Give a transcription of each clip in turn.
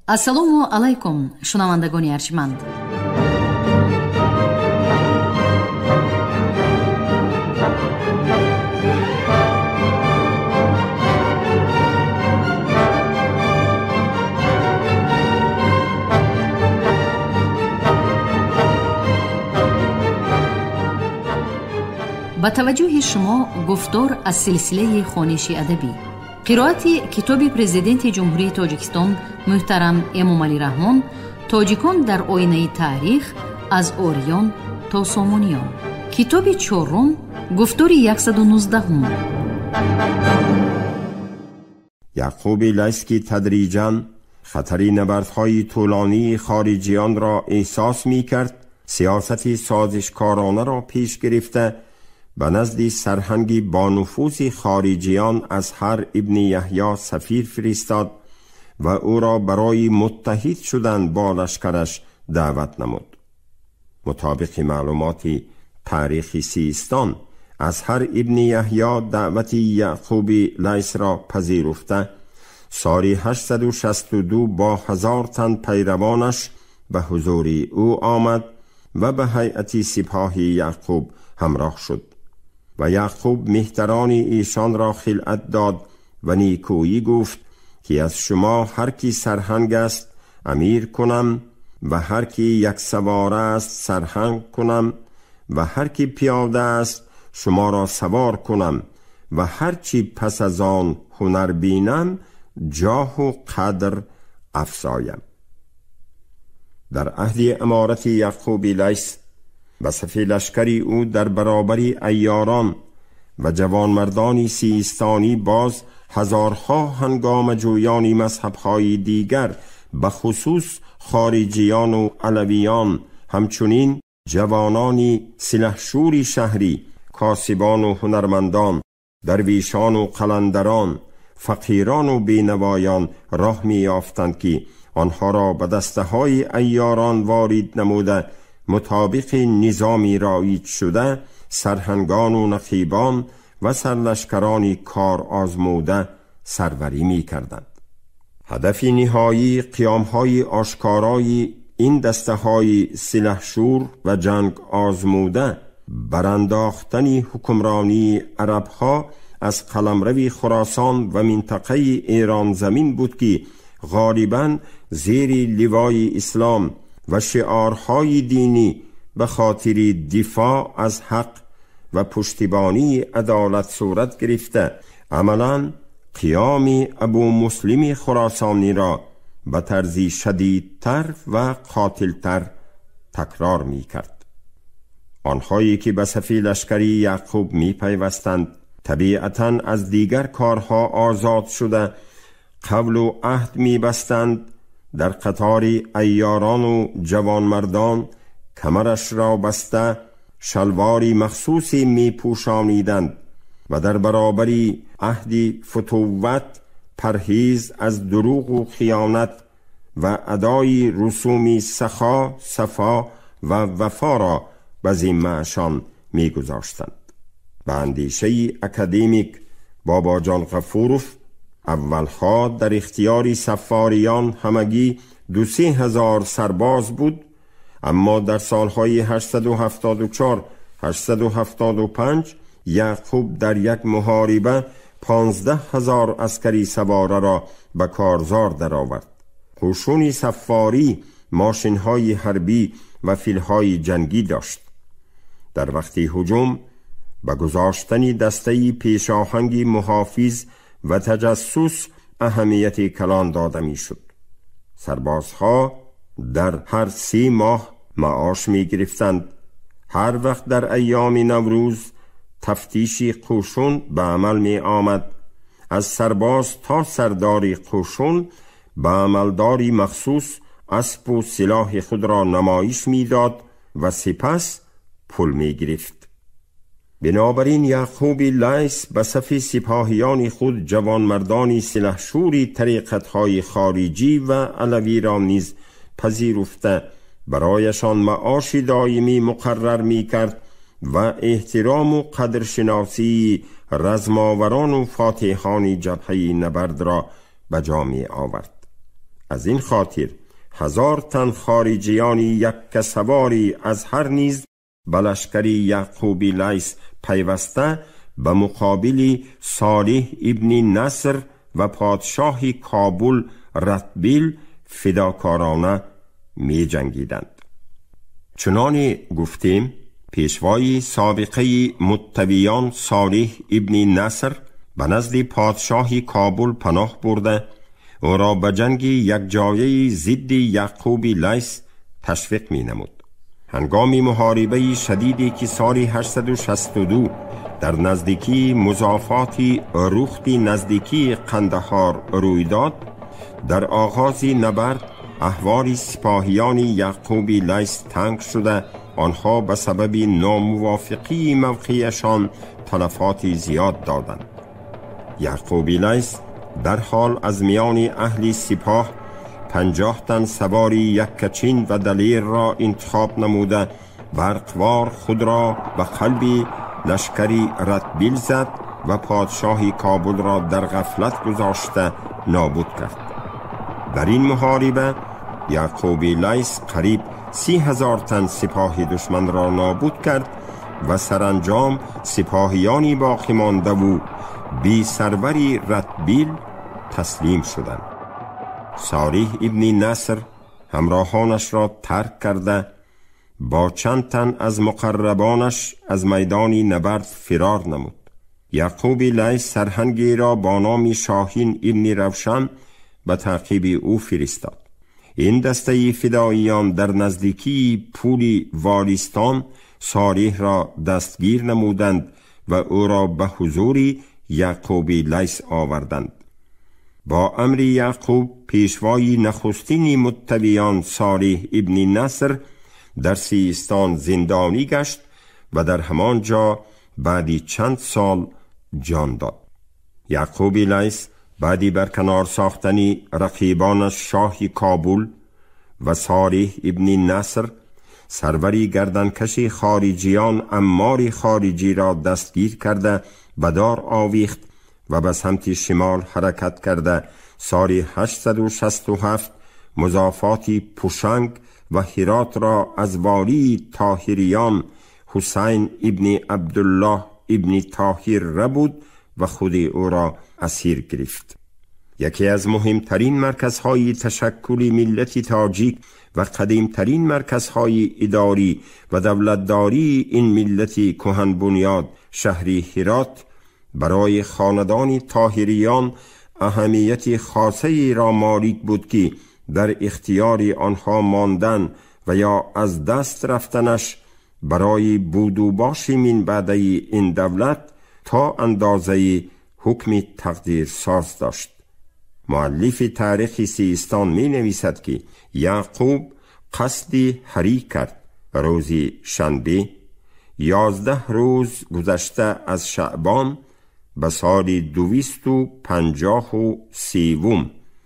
Ассалому алайкум, шунавандагони арҷманд. Ба таваҷҷӯҳи шумо гуфтор аз силсилаи хониши адабӣ, қироати китоби Президенти Ҷумҳурии Тоҷикистон муҳтарам Эмомалӣ Раҳмон «Тоҷикон дар оинаи таърих аз ориён то сомониён», китоби чорум, гуфтори 119. Яъқуби Лайс, ки тадриҷан хатари набардҳои тӯлонии хориҷиёнро эҳсос мекард, сиёсати созишкоронаро пеш гирифта ба назди сарҳанги бонуфузи хориҷиён Азҳар ибни Яҳё сафир фиристод ва ӯро барои муттаҳид шудан бо лашкараш даъват намуд. Мутобиқи маълумоти таърихи Систон, Азҳар ибни Яҳё даъвати Яъқуби Лайсро пазируфта, соли 862 бо 1000 тан пайравонаш ба ҳузури ӯ омад ва ба ҳайати сипоҳи Яъқуб ҳамроҳ шуд ва Яъқуб меҳтарони эшонро хилъат дод ва никӯӣ гуфт ки аз шумо ҳар ки сарҳанг аст амир кунам ва ҳар ки яксавора аст сарҳанг кунам ва ҳар ки пиёда аст шуморо савор кунам ва ҳар чи пас аз он ҳунар бинам ҷоҳу қадр афзоям. Дар аҳди аморати Яъқуби Лайс ба сафи лашкари ӯ дар баробари айёрон ва ҷавонмардони сиистонӣ боз ҳазорҳо ҳангомаҷӯёни мазҳабҳои дигар, ба хусус хориҷиёну алавиён, ҳамчунин ҷавонони силаҳшӯри шаҳрӣ, косибону ҳунармандон, дарвешону қаландарон, фақирону бенавоён роҳ меёфтанд ки онҳоро ба дастаҳои айёрон ворид намуда мутобиқи низоми роиҷ шуда сарҳангону нақибон ва сарлашкарони кор озмуда сарварӣ мекарданд. ҳадафи ниҳоии қиёмҳои ошкорои ин дастаҳои силаҳшӯр ва ҷанг озмуда барандохтани ҳукмронии арабҳо аз қаламрави Хуросон ва минтақаи Эрон замин буд ки ғолибан зери ливои ислом ва шиорҳои динӣ ба хотири дифоъ аз ҳақ ва пуштибонии адолат сурат гирифта, амалан қиёми Абумуслими Хуросониро ба тарзи шадидтар ва қотилтар такрор мекард. Онҳое ки ба сафи лашкари Яъқуб мепайвастанд, табиатан аз дигар корҳо озод шуда қавлу аҳд мебастанд, дар қатори айёрону ҷавонмардон камарашро баста шалвори махсусе мепӯшониданд ва дар баробари аҳди футувват парҳез аз дурӯғу хиёнат ва адои русуми сахо, сафо ва вафоро ба зиммаашон мегузоштанд. Ба андешаи академик Бобоҷон Ғафуров, аввалҳо дар ихтиёри саффориён ҳамагӣ 2-3 ҳазор сарбоз буд, аммо дар солҳои 874 875 Яъқуб дар як муҳориба 15 ҳазор аскари савораро ба корзор даровард. Қӯшуни саффорӣ мошинҳои ҳарбӣ ва филҳои ҷангӣ дошт. Дар вақти ҳуҷум ба гузоштани дастаи пешоҳанги муҳофиз ва таҷассус аҳамияти калон дода мешуд. Сарбозҳо дар ҳар 3 моҳ маош мегирифтанд. Ҳар вақт дар айёми Наврӯз тафтиши қӯшун ба амал меомад, аз сарбоз то сардори қӯшун ба амалдори махсус аспу силоҳи худро намоиш медод ва сипас пул мегирифт. Бинобар ин Яъқуби Лайс ба сафи сипоҳиёни худ ҷавонмардони силаҳшӯри тариқатҳои хориҷӣ ва алавиро низ пазируфта барояшон маоши доимӣ муқаррар мекард ва эҳтирому қадршиносии размоварону фотиҳони ҷабҳаи набардро ба ҷо меовард. از این خاطر 1000 تن خارجیان یک سواری از هر نیز به لشکر یعقوب لیث پیوسته به مقابل صالح ابن نصر و پادشاه کابل رتبیل فداکارانه می جنگیدند. چنان گفتیم پیشوای سابقه متویان صالح ابن نصر به نزد پادشاه کابل پناه برده او را به جنگ یک جایه ضد یعقوب لیث تشویق می نمود. هنگام محاربه شدیدی که سال 862 در نزدیکی مضافات روخت نزدیکی قندهار روی داد، در آغاز نبرد احوال سپاهیان یعقوب لیث تنگ شده آنها به سبب ناموافقی موقعشان تلفات زیاد دادند. یعقوب لیث در حال از میان اهل سپاه 50 تن سواری یکچین و دلیر را انتخاب نموده برقوار خود را به قلب لشکری رتبیل زد و پادشاه کابل را در غفلت گذاشته نابود کرد. در این محاربه یعقوب لیث قریب 30,000 تن سپاه دشمن را نابود کرد و سرانجام سپاهیانی باقی مانده و بی سروری رتبیل تسلیم شدند. صالح ابن نصر همراهانش را ترک کرده با چند تن از مقربانش از میدان نبرد فرار نمود. یعقوب لیث سرهنگی را با نام شاهین ابن روشن به تعقیب او فرستاد. این دسته فداییان در نزدیکی پول والیستان صالح را دستگیر نمودند و او را به حضور یعقوب لیث آوردند. با امر یعقوب پیشوای نخستین متویان صالح ابن نصر در سیستان زندانی گشت و در همان جا بعدی چند سال جان داد. یعقوب لیث بعدی برکنار ساختن رقیبانش شاه کابل و صالح ابن نصر سروری گردنکش خارجیان عمار خارجی را دستگیر کرده به دار آویخت و به سمت شمال حرکت کرده سال 867 مضافات پوشنگ و هرات را از والی طاهریان حسین ابن عبدالله ابن طاهر ربود و خود او را اسیر گرفت. یکی از مهمترین مرکزهای تشکل ملت تاجیک و قدیمترین مرکزهای اداری و دولتداری این ملت کهن بنیاد شهر هرات برای خاندان طاهریان اهمیت خاصی را مالک بود که در اختیار آنها ماندن و یا از دست رفتنش برای بود و باش من بعده این دولت تا اندازه حکم تقدیر ساز داشت. مؤلف تاریخ سیستان می نویسد که یعقوب قصد هری کرد. روز شنبه 11 روز گذشته از شعبان به سال 253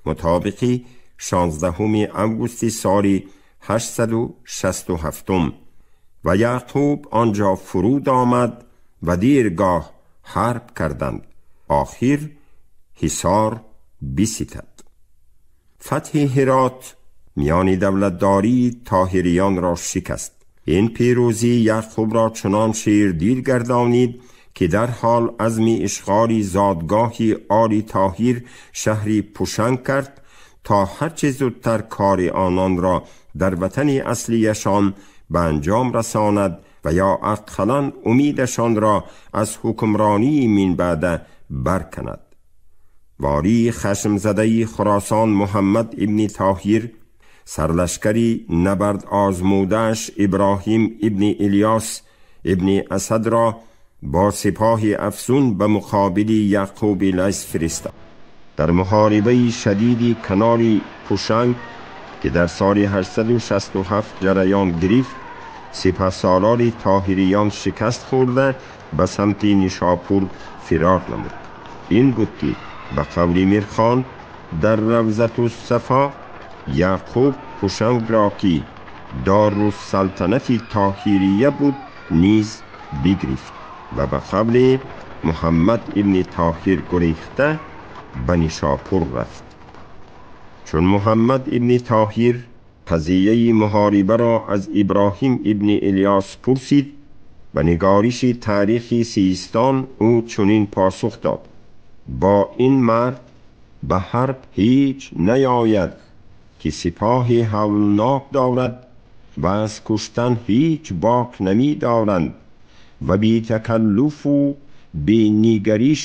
مطابق 16 آگوست سال 867 و یعقوب آنجا فرود آمد و دیرگاه حرب کردند. آخر حصار بستد. فتح هرات میان دولتداری طاهریان را شکست. این پیروزی یعقوب را چنان شیردیر گردانید که در حال عزم اشغال زادگاه آل طاهر شهری پوشنگ کرد تا هرچه زودتر کار آنان را در وطن اصلیشان به انجام رساند و یا اقلا امیدشان را از حکمرانی من بعد برکند. والی خشم زده خراسان محمد ابن طاهر، سرلشکری نبرد آزمودش ابراهیم ابن الیاس ابن اسد را با سپاه افزون به مقابل یعقوب لیث فرستاد. در محاربه شدید کنار پوشنگ که در سال 867 جریان گرفت، سپه سالار طاهریان شکست خورده به سمت نیشاپور فرار نمود. این بود که به قول میرخان در روضة الصفا یعقوب پوشنگ را که دارالسلطنت طاهریه بود نیز بگرفت و به قول محمد ابن طاهر گریخته به نیشاپور رفت. Чун Муҳаммад ибни Тоҳир қазияи муҳорибаро аз Иброҳим ибни Илёс пурсид, ба нигориши таърихи Систон ӯ чунин посух дод: бо ин мард ба ҳарб ҳеҷ наояд ки сипоҳи ҳавлнок дорад ва аз куштан ҳеҷ бок намедоранд ва бетакаллуфу бенигариш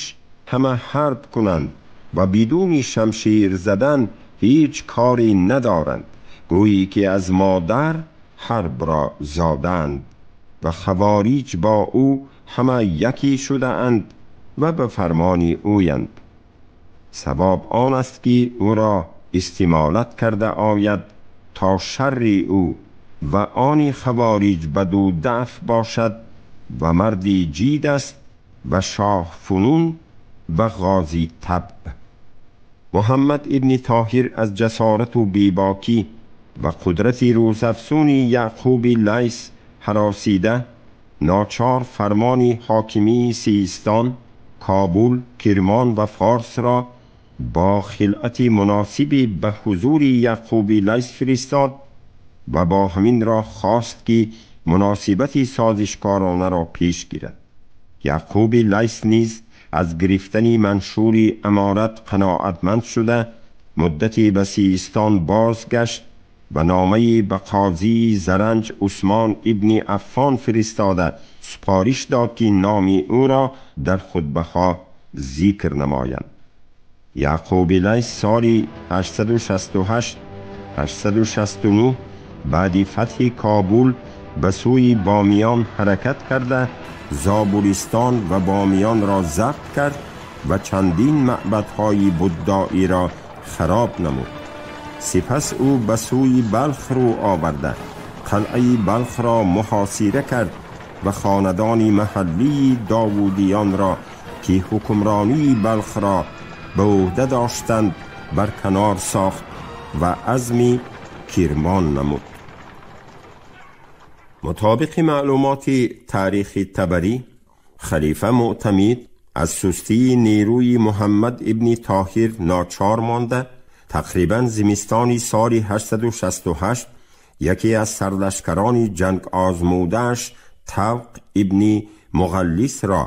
ҳама ҳарб кунанд ва бидуни шамшер задан ҳеҷ коре надоранд, гӯйӣ ки аз модар ҳарб ро зоданд ва хавориҷ бо ӯ ҳама якӣ шудаанд ва ба фармони ӯянд. Савоб он аст ки ӯро истимолат карда ояд то шарри ӯ ва они хавориҷ баду дафъ бошад ва марди ҷид аст ва шоҳ фунун ва ғозӣ табъ. Муҳаммад ибни Тоҳир аз ҷасорату бебокӣ ва қудрати рӯзафзуни Яъқуби Лайс ҳаросида, ночор фармони ҳокимии Систон, Кобул, Кирмон ва Форс ро бо хилъати муносибе ба ҳузури Яъқуби Лайс фиристод ва бо ҳамин роҳ хост ки муносибати созишкоронаро пеш гирад. Яъқуби Лайс низ аз гирифтани маншури аморат қаноатманд шуда, муддате ба Систон бозгашт ва номае ба қозии Заранҷ Усмон ибни Аффон фиристода супориш дод ки номи ӯро дар хутбаҳо зикр намоянд. Яъқуби Лайс соли 868 869 баъди фатҳи Кобул ба сӯи Бомиён ҳаракат карда, Зобулистон ва Бомиёнро забт кард ва чандин маъбадҳои буддоиро хароб намуд. Сипас ӯ ба сӯи Балх рӯ оварда, қалъаи Балхро муҳосира кард ва хонадони маҳаллии Довудиёнро ки ҳукмронии Балхро ба ӯҳда доштанд барканор сохт ва азми Кирмон намуд. Мутобиқи маълумоти таърихи Табарӣ, халифа Муътамид аз сустии нерӯи Муҳаммад ибни Тоҳир ночор монда, тақрибан зимистони соли 868 яке аз сарлашкарони ҷангозмудааш Тавқ ибни Муғаллисро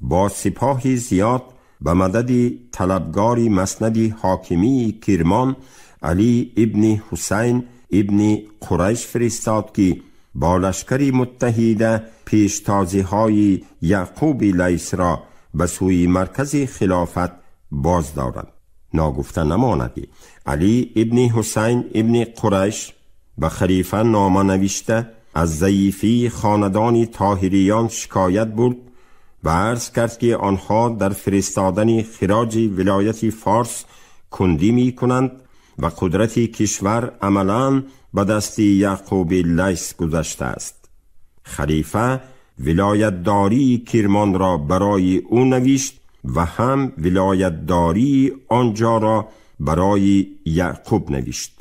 бо сипоҳи зиёд ба мадади талабгори маснади ҳокимии Кирмон Алӣ ибни Ҳусайн ибни Қурайш фиристод ки бо лашкари муттаҳида пештозиҳои Яъқуби Лайсро ба сӯи маркази хилофат боз доранд. Ногуфта намонад ки Алӣ ибни Ҳусайн ибни Қурайш ба халифа нома навишта аз заифии хонадони Тоҳириён шикоят бурд ва арз кард ки онҳо дар фиристодани хироҷи вилояти Форс кундӣ мекунанд ва қудрати кишвар амалан ба дасти Яъқуби Лайс гузаштааст. Халифа вилоятдории Кирмонро барои ӯ навишт ва ҳам вилоятдории онҷоро барои Яъқуб навишт.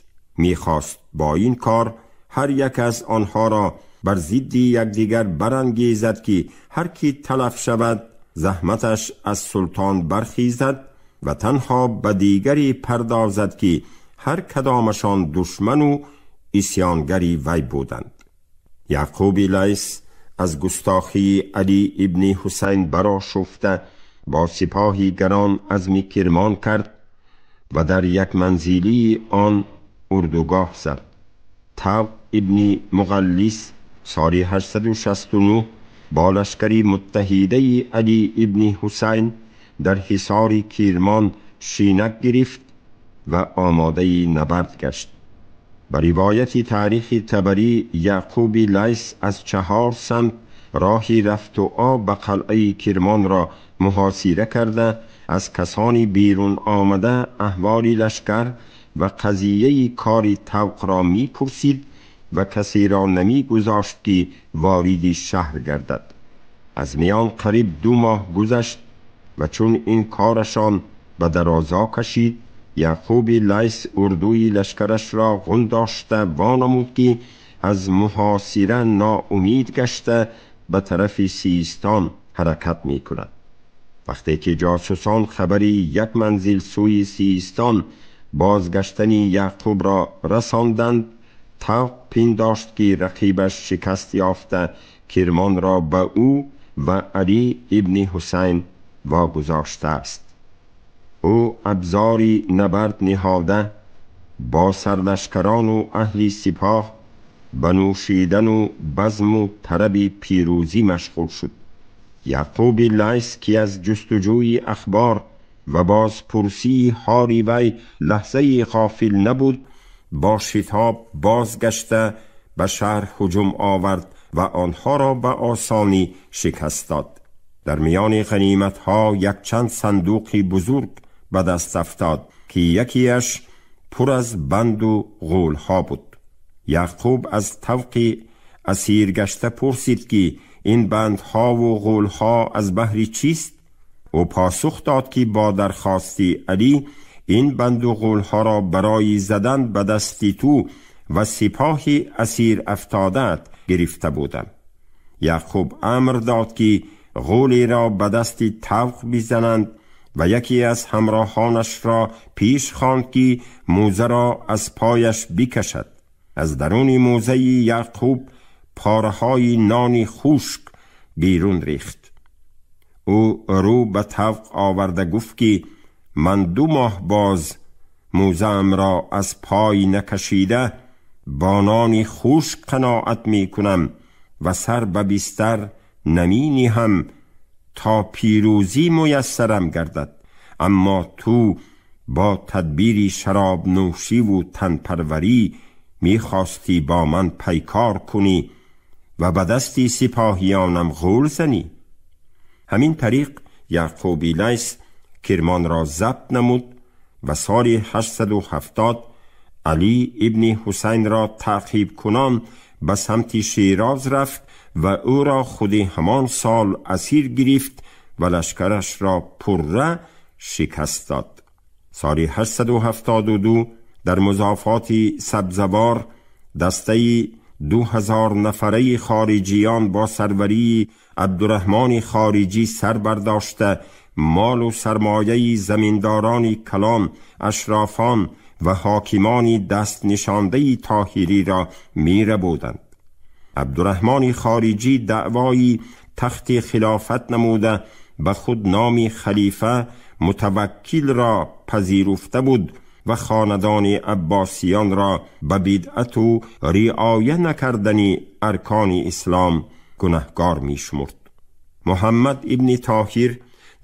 Мехост бо ин кор ҳар як аз онҳоро бар зидди якдигар барангезад ки ҳар ки талаф шавад заҳматаш аз султон бархезад ва танҳо ба дигаре пардозад ки ҳар кадомашон душману исёнгари вай буданд. Яъқуби Лайс аз густохии Алӣ ибни Ҳусайн барошуфта бо сипоҳи гарон азми Кирмон кард ва дар як манзилии он урдугоҳ зад. Тавқ ибни Муғаллис соли 869 бо лашкари муттаҳидаи Алӣ ибни Ҳусайн дар ҳисори Кирмон шинак гирифт ва омодаи набард гашт. Ба ривояти таърихи Табарӣ, Яъқуби Лайс аз чаҳор самт роҳи рафту об ба қалъаи Кирмонро муҳосира карда, аз касони берун омада аҳволи лашкар ва қазияи кори Тавқро мепурсид ва касеро намегузошт ки вориди шаҳр гардад. Аз миён қариб 2 моҳ гузашт ва чун ин корашон ба дарозо кашид, Яъқуби Лайс урдуи лашкарашро ғун дошта вонамуд ки аз муҳосира ноумид гашта ба тарафи Систон ҳаракат мекунад. Вақте ки ҷосусон хабари як манзил сӯи Систон بازگشتنی یعقوب را رساندند، طوق پنداشت که رقیبش شکست یافته کرمان را به او و علی ابن حسین واگذاشته است. او ابزاری نبرد نهاده با سرلشکران و اهل سپاه به نوشیدن و بزم و طرب پیروزی مشغول شد. یعقوب لیث که از جستجوی اخبار و بازپرسی حال وی لحظه غافل نبود، با شتاب بازگشته به شهر هجوم آورد و آنها را به آسانی شکست داد. در میان غنیمت ها یک چند صندوقی بزرگ به دست افتاد که یکیش پر از بند و غول ها بود. یعقوب از طوق اسیر گشته پرسید که این بندها و غولها از بهر چیست؟ او پاسخ داد که با درخواستی علی این بند و غولها را برای زدن به دست تو و سپاه اسیر افتادت گرفته بودم. یعقوب امر داد که غولی را به دست طوق بزنند و یکی از همراهانش را پیش خواند که موزه را از پایش بکشد. از درون موزه یعقوب پاره‌های نان خشک بیرون ریخت. او رو به طوق آورده گفت که من 2 ماه باز موزه‌ام را از پای نکشیده با نان خشک قناعت می کنم و سر به بستر نمی نهم تا پیروزی میسرم گردد. اما تو با تدبیری شراب نوشی و تنپروری می خواستی با من پیکار کنی و به دستی سپاهیانم غول زنی. همین طریق یعقوب لیث کرمان را ضبط نمود و سال 870 علی ابن حسین را تعقیب کنان به سمت شیراز رفت و او را خود همان سال اسیر گرفت و لشکرش را پره شکست داد. سال 872 در مضافات سبزوار دسته 2000 نفره خارجیان با سروری عبدالرحمن خارجی سر برداشته مال و سرمایه زمینداران کلان، اشرافان و حاکمان دست نشانده طاهری را می ربودند. عبدالرحمن خارجی دعوای تخت خلافت نموده به خود نام خلیفه متوکل را پذیرفته بود و خاندان عباسیان را به بدعت و رعایه نکردن ارکان اسلام گنهگار می شمرد. محمد ابن طاهر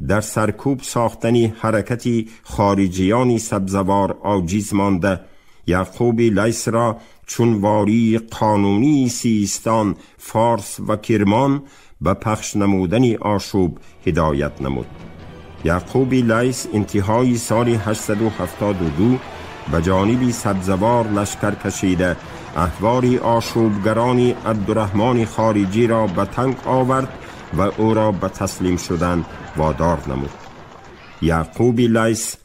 در سرکوب ساختن حرکت خارجیان سبزوار عاجز مانده یعقوب لیث را چون واری قانونی سیستان، فارس و کرمان به پخش نمودن آشوب هدایت نمود. یعقوب لیث انتهای سال 872 به جانب سبزوار لشکر کشیده احوار آشوبگران عبدالرحمن خارجی را به تنگ آورد و او را به تسلیم شدن وادار نمود. یعقوب لیث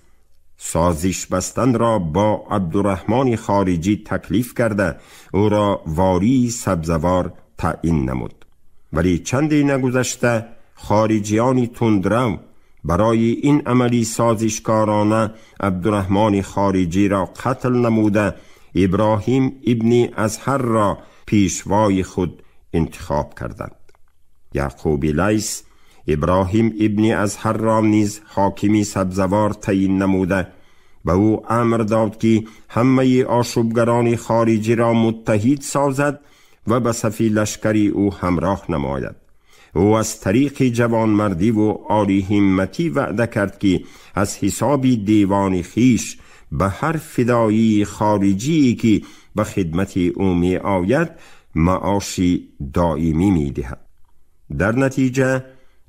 سازش بستن را با عبدالرحمن خارجی تکلیف کرده او را واری سبزوار تعیین نمود. ولی چندی نگذشته خارجیان تندرو برای این عملی سازشکارانه عبدالرحمن خارجی را قتل نموده ابراهیم ابن ازهر را پیشوای خود انتخاب کردند. یعقوب لیث ابراهیم ابن ازهر را نیز حاکمی سبزوار تعیین نموده به او امر داد که همه آشوبگران خارجی را متحد سازد و به صف لشکری او همراه نماید. او از طریق جوانمردی و عالی همتی وعده کرد که از حساب دیوان خیش به هر فدایی خارجی که به خدمت او می آید معاشی دائمی می دهد. در نتیجه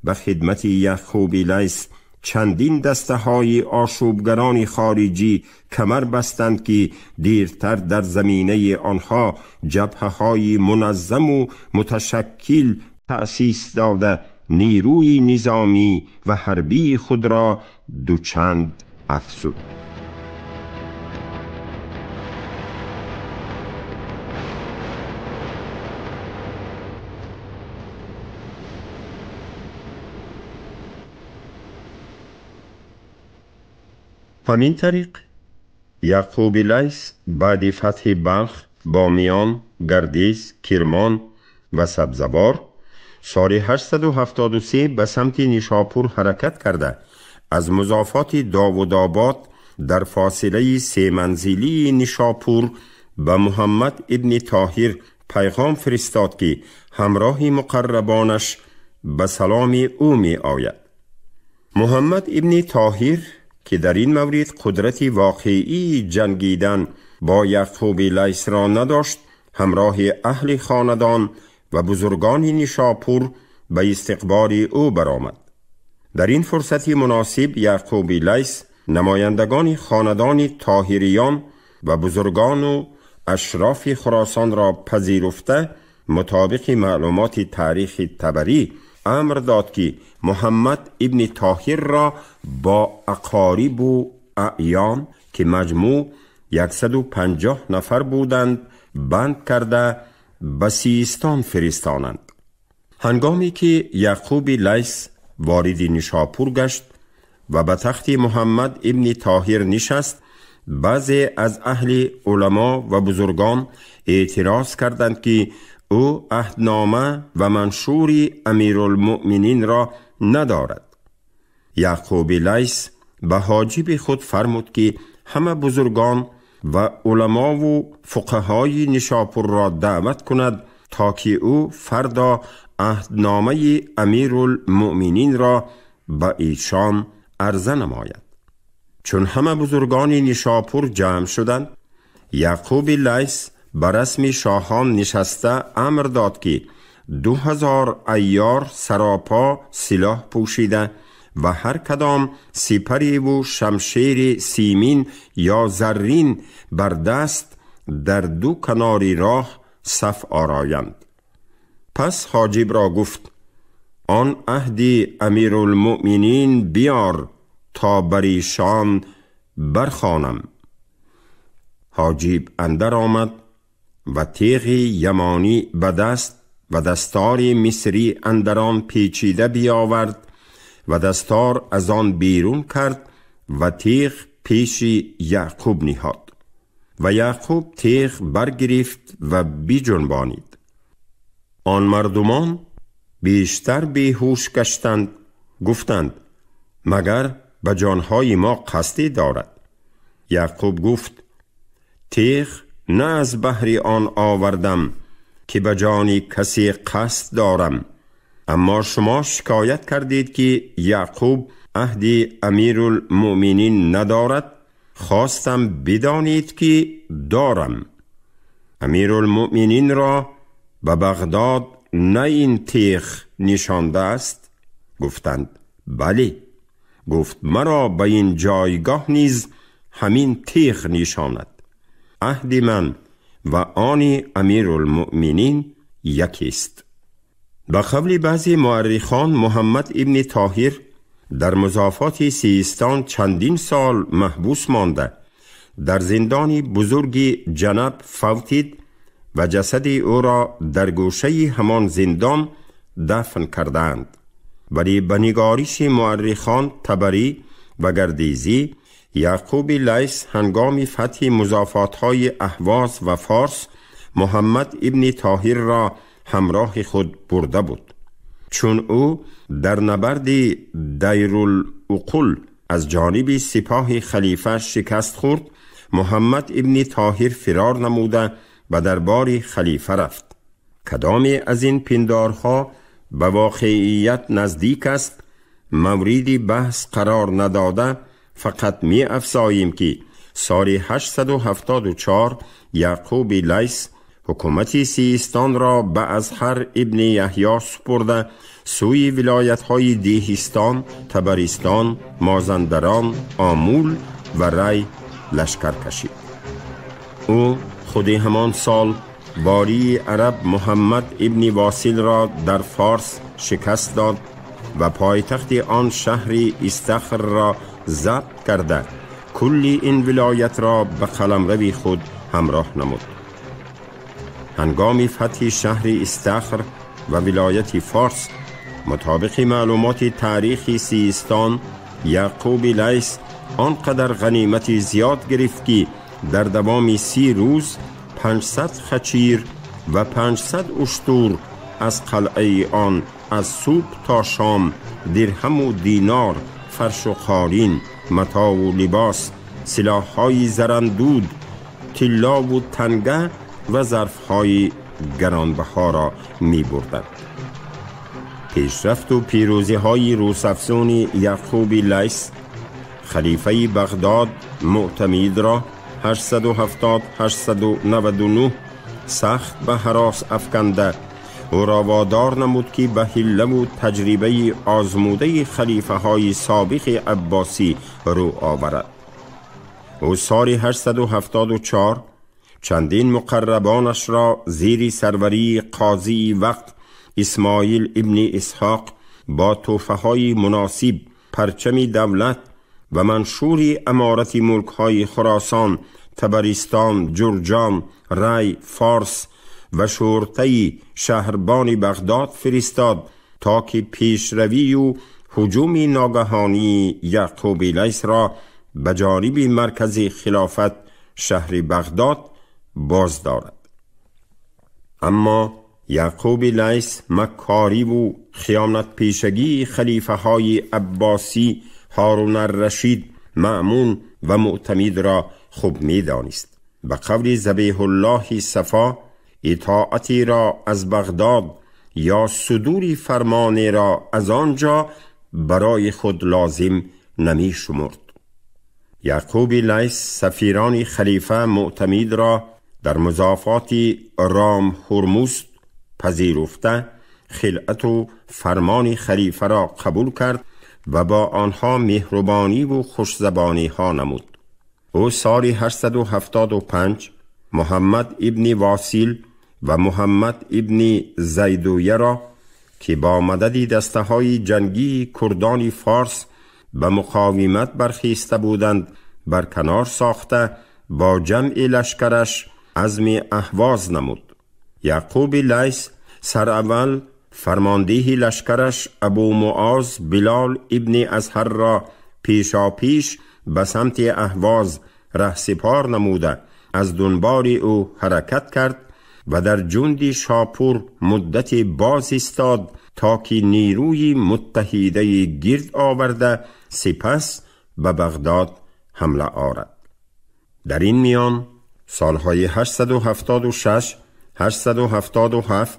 به خدمت یعقوب لیث چندین دسته های آشوبگران خارجی کمر بستند که دیرتر در زمینه آنها جبهه های منظم و متشکل تأسیس داده نیروی نظامی و حربی خود را دوچند افزود. همین طریق Яъқуби Лайс баъди фатҳи Балх, Бомиён, Гардиз, Кирмон ва Сабзавор соли 873 ба самти Нишопур ҳаракат карда, аз музофоти Довудобод дар фосилаи семанзилии Нишопур ба Муҳаммад ибни Тоҳир пайғом фиристод, ки ҳамроҳи муқаррабонаш ба саломи ӯ меояд. Муҳаммад ибни Тоҳир, ки дар ин маврид қудрати воқеии ҷангидан бо Яъқуби Лайсро надошт, ҳамроҳи аҳли хонадон ва бузургони Нишопур ба истиқболи ӯ баромад. Дар ин фурсати муносиб Яъқуби Лайс намояндагони хонадони Тоҳириён ва бузургону ашрофи Хуросонро пазируфта, мутобиқи маълумоти таърихи Табарӣ амр дод, ки Муҳаммад ибни Тоҳирро бо ақорибу аъён, ки маҷмӯъ 150 нафар буданд, банд карда ба Систон фиристонанд. Ҳангоме ки Яъқуби Лайс вориди Нишопур гашт ва ба тахти Муҳаммад ибни Тоҳир нишаст, баъзе аз аҳли уламо ва бузургон эътироз карданд, ки ӯ аҳднома ва маншури Амирулмуъмининро надорад. Яъқуби Лайс ба ҳоҷиби худ фармуд, ки ҳама бузургон ва уламову фуқаҳои Нишопурро даъват кунад, то ки ӯ фардо аҳдномаи Амирулмуъмининро ба эшон арза намояд. Чун ҳама бузургони Нишопур ҷамъ шуданд, Яъқуби Лайс ба расми шоҳон нишаста амр дод, ки 2000 айёр саропо силоҳ пӯшида ва ҳар кадом сипариву шамшери симин ё заррин бар даст дар ду канори роҳ саф ороянд. Пас ҳоҷибро гуфт: он аҳди Амирулмуъминин биёр, то бар эшон бархонам. ҳоҷиб андар омад ва теғи ямонӣ ба даст ва дастори мисрӣ андар он печида биёвард ва дастор аз он берун кард ва теғ пеши Яъқуб ниҳод. Ва Яъқуб теғ баргирифт ва биҷунбонид. Он мардумон бештар беҳуш гаштанд, гуфтанд: магар ба ҷонҳои мо қасде дорад? Яъқуб гуфт: теғ на аз баҳри он овардам, ки ба ҷони касе қасд дорам, аммо шумо шикоят кардед, ки Яъқуб аҳди Амирулмуъминин надорад, хостам бидонед, ки дорам. Амирулмуъмининро ба Бағдод на ин теғ нишондааст? Гуфтанд: бале. Гуфт: маро ба ин ҷойгоҳ низ ҳамин теғ нишонад. Аҳди ман ва они Амирулмуъминин якест. Ба қавли баъзе муаррихон, Муҳаммад ибни Тоҳир дар музофоти Систон чандин сол маҳбус монда, дар зиндони бузурги Ҷанаб фавтид ва ҷасади ӯро дар гӯшаи ҳамон зиндон дафн кардаанд. Вале ба нигориши муаррихон Табарӣ ва Гардезӣ, Яъқуби Лайс ҳангоми фатҳи музофотҳои Аҳвоз ва Форс Муҳаммад ибни Тоҳирро ҳамроҳи худ бурда буд. Чун ӯ дар набарди Дайрулуқул аз ҷониби сипоҳи халифа шикаст хӯрд, Муҳаммад ибни Тоҳир фирор намуда ба дарбори халифа рафт. Кадоме аз ин пиндорҳо ба воқеият наздик аст, мавриди баҳс қарор надода, фақат меафзоем, ки соли 874 Яъқуби Лайс ҳукумати Систонро ба Азҳар ибни Яҳё супурда, сӯи вилоятҳои Деҳистон, Табаристон, Мозандарон, Омул ва Рай лашкар кашид. Ӯ худи ҳамон сол волии араб Муҳаммад ибни Восилро дар Форс шикаст дод ва пойтахти он шаҳри Истахрро забт карда, кулли ин вилоятро ба қаламрави худ ҳамроҳ намуд. Ҳангоми фатҳи шаҳри Истахр ва вилояти Форс, мутобиқи маълумоти таърихи Систон, Яъқуби Лайс آنقدر غنیمت زیاد گرفت که در دوام 30 روز 500 خچیر و 500 اشتر از قلعه آن از صبح تا شام درهم و دینار، فرش و قالین، متاع و لباس، سلاح‌های زرندود، طلا و تنگه و ظرف‌های گرانبها را می‌بردند. پیشرفت و پیروزی‌های روس‌افزون یعقوب لیث خلیفه بغداد معتمد را 870-899 سخت به هراس افکنده او را وادار نمود که به حیله و تجربه آزموده خلیفه های سابق عباسی رو آورد. او سال 874 چندین مقربانش را زیر سروری قاضی وقت اسماعیل ابن اسحاق با تحفه های مناسب، پرچم دولت و منشور امارت ملک های خراسان، طبرستان، جرجان، ری، فارس و شرطه شهربان بغداد فرستاد تا که پیشروی و هجوم ناگهانی یعقوب لیث را به جانب مرکز خلافت شهر بغداد باز دارد. اما یعقوب لیث مکاری و خیانت پیشگی خلیفه های عباسی هارون الرشید، مأمون و معتمد را خوب می دانست. به قول ذبیح الله صفا، اطاعتی را از بغداد یا صدور فرمانی را از آنجا برای خود لازم نمی شمرد. یعقوب لیث سفیران خلیفه معتمد را در مضافات رام هرمزد پذیرفته، خلعت و فرمان خلیفه را قبول کرد و با آنها مهربانی و خوشزبانی ها نمود. او سال 875 محمد ابن واسیل و محمد ابن زیدویه را که با مدد دسته های جنگی کردان فارس به مقاومت برخیسته بودند برکنار ساخته، با جمع لشکرش عزم اهواز نمود. یعقوب لیث سر اول فرمانده لشکرش ابو معاذ بلال ابن ازهر را پیشاپیش به سمت اهواز رهسپار نموده از دنبال او حرکت کرد و در جند شاپور مدت باز ایستاد تا که نیروی متحده گرد آورده سپس به بغداد حمله آورد. در این میان سالهای 876 877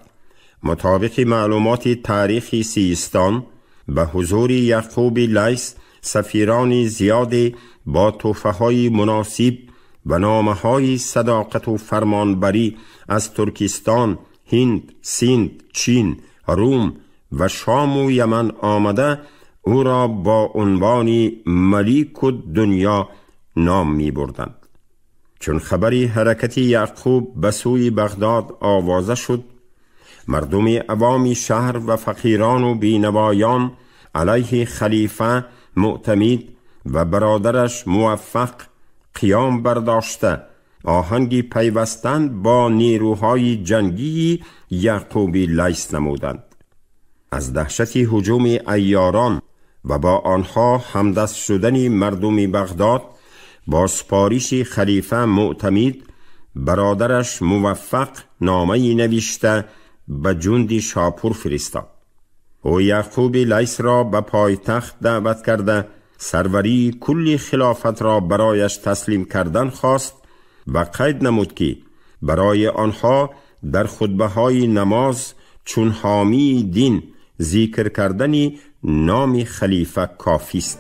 مطابق معلومات تاریخی سیستان به حضور یعقوب لیث سفیران زیاد با تحفه‌های مناسب و نامه‌های صداقت و فرمانبری از ترکستان، هند، سند، چین، روم و شام و یمن آمده او را با عنوان ملیک الدنیا نام می بردند. چون خبری حرکت یعقوب به سوی بغداد آوازه شد، مردم عوامی شهر و فقیران و بینوایان علیه خلیفه معتمد و برادرش موفق قیام برداشته آهنگی پیوستن با نیروهای جنگی یعقوب لیث نمودند. از دهشت هجوم عیاران و با آنها همدست شدن مردم بغداد با سپارش خلیفه معتمد برادرش موفق نامه‌ای نوشته به جند شاپور فرستاد. او یعقوب لیث را به پایتخت دعوت کرده سروری کل خلافت را برایش تسلیم کردن خواست و قید نمود که برای آنها در خطبه های نماز چون حامی دین ذکر کردن نام خلیفه کافی است.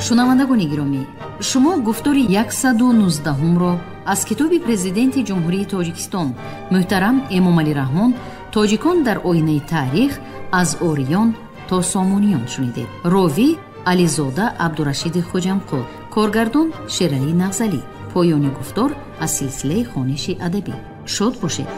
Шунавандагони гиромӣ, шумо гуфтори 119-ро аз китоби Президенти Ҷумҳурии Тоҷикистон муҳтарам Эмомалӣ Раҳмон «Тоҷикон дар оинаи таърих аз ориён то сомониён» шунидед. Ровӣ Ализода Абдурашиди Хоҷамқул, коргардон Шералӣ Нағзалӣ. Поёни гуфтор аз силсилаи хониши адабӣ. Шод бошед.